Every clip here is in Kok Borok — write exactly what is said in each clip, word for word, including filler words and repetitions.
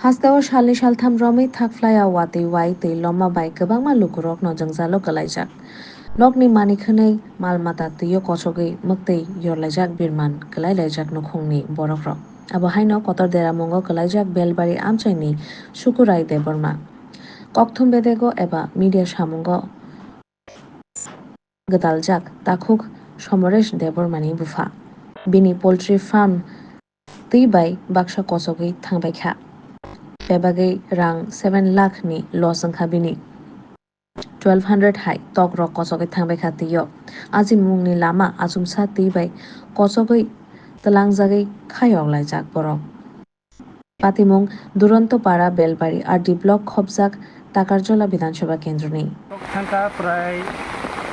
Hasteo salni saltham romwi thakphlai a watwi wai twi loma bai kwbangma lukurokno jwngjalo kwlaijak. Nokni manwi khwnwi mal mata twio kochogwi mwktwi yorlaijak birman kwlailaijak nukhungni borokrok. Abo haino kotor deramungo kwlaijak Belbari amchaini Sukurai Debbarma. Kokthum bedego eba media samungo gwdaljak takhuk Somoresh Debbarmani bupha. Bini poultry farm twi bai baksa kochogwi thangbaikha. Bebagwi rang seven lakh ni loss wngkha bini. Twelve hundred hai tok rok kochogwi thangbaikha twio. Ajimungni lama achumsa twi bai kochogwi twlangjagwi khayok laijak borok. Patimung Duronto Para Belbari R D block khopjak Takarjola Bidhan Sabha Kendroni. Tok thangkha prai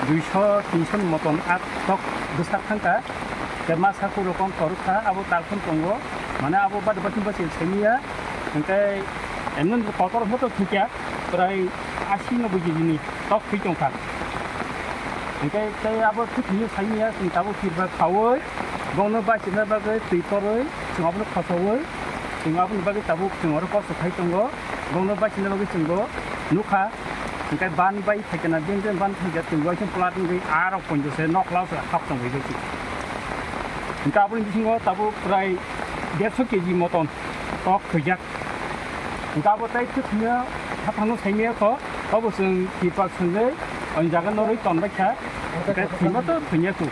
duiso tinso ni moton a tok bwsak thangkha. Tei masa kuro kon torokha abo talphon tongo. Mane abo bade bade bachil saimiya. Hingke emon kotor moto thikya prai asi noboi kg ni tok thwi tongkha. Hingke tei abo thwi thwino saimiya chwng tabuk tirba khaui bono bachina bagwi twi torwi chwng abono khochowui. Chwng aboni bagwi tabuk chwng oro kosto khai tongo. Bono bachina bagwi chwngbo nukha. Hingke ban bai phaikena, jeng jeng ban phaikya chwng bai khe plat wngwi arok ponjo se nok lao se hap tongwi bai. Hingke aboni bisingo tabuk prai derso kg moton tok thwijak. Hingke abo tei thwino haphangno saimaya kho. Obo chwng tipak swngjai, o jaga norwi tonbaikha, tei thwima to thwinyaku.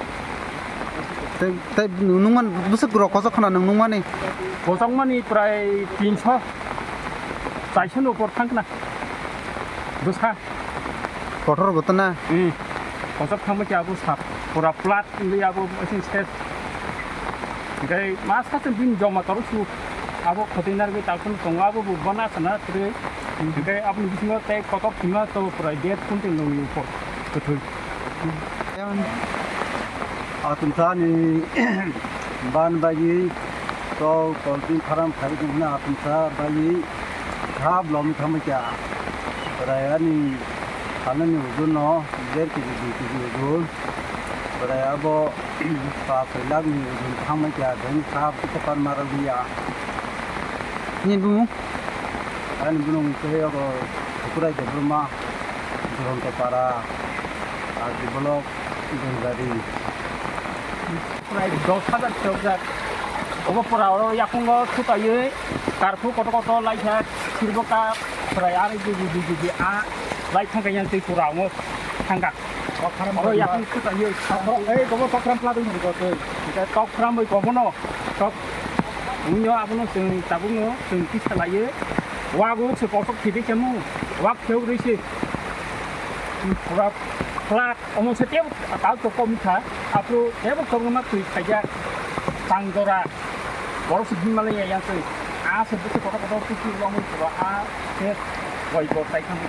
Tei, tei nungman bwswk rok kochok khna nwng nungmani? Kochokmani prai tinso, chairso ni upor thangkna. Bwsa. Kotor bo to na? Hmm. Kochok thangbaikha abo sap, pura plat. Wngwi abo asing ses. Hingke ma satung bini joma toro su. Abo khotoi narwgwi talphano tongo, abo bo bana sana kwrwi. Hingke aboni bisingo tei kotor thwima to pura dead kuntin nungni upor kwthwi. Atumsa ni ban bagwi to kolping pharam phai tongna atumsa bagwi. Kha blomi thangbai kha. Bwrayani salnani ujunno der kg dui kg ujun. Bwraya bo pas soi lakh ni ujun thangbai kha, bini kha bukhukar maraliya. Nini bumung? Ani bumung khe abo Sukurai Debbarma, Duronto Para, R D block, Belbari. Prai dos hajar chokjak. Obo pura oro yakungo sutaiwi karphu kotor kotor laikha, sirbo ka prai ari dugi dugi dugi a lai thangkha yang tei pura omo thangkha. Oro yakung sutaiwi. Ei, gobo tokram pladung ni gobo tei. Tei tokram bai gobono, tok. Unyo abono chwng tabukno chwng kisa laiwi. Wago se kotok thidi kemu. Wak theuk risi. Pura plat. Omo se tebo tal to kom kha, apro tebo korma twi khaijak, tang jora, borok se Himalaya yang twi, a se bwswk kotor kotor twi twi romwi pura a se roi bo tai thangwi.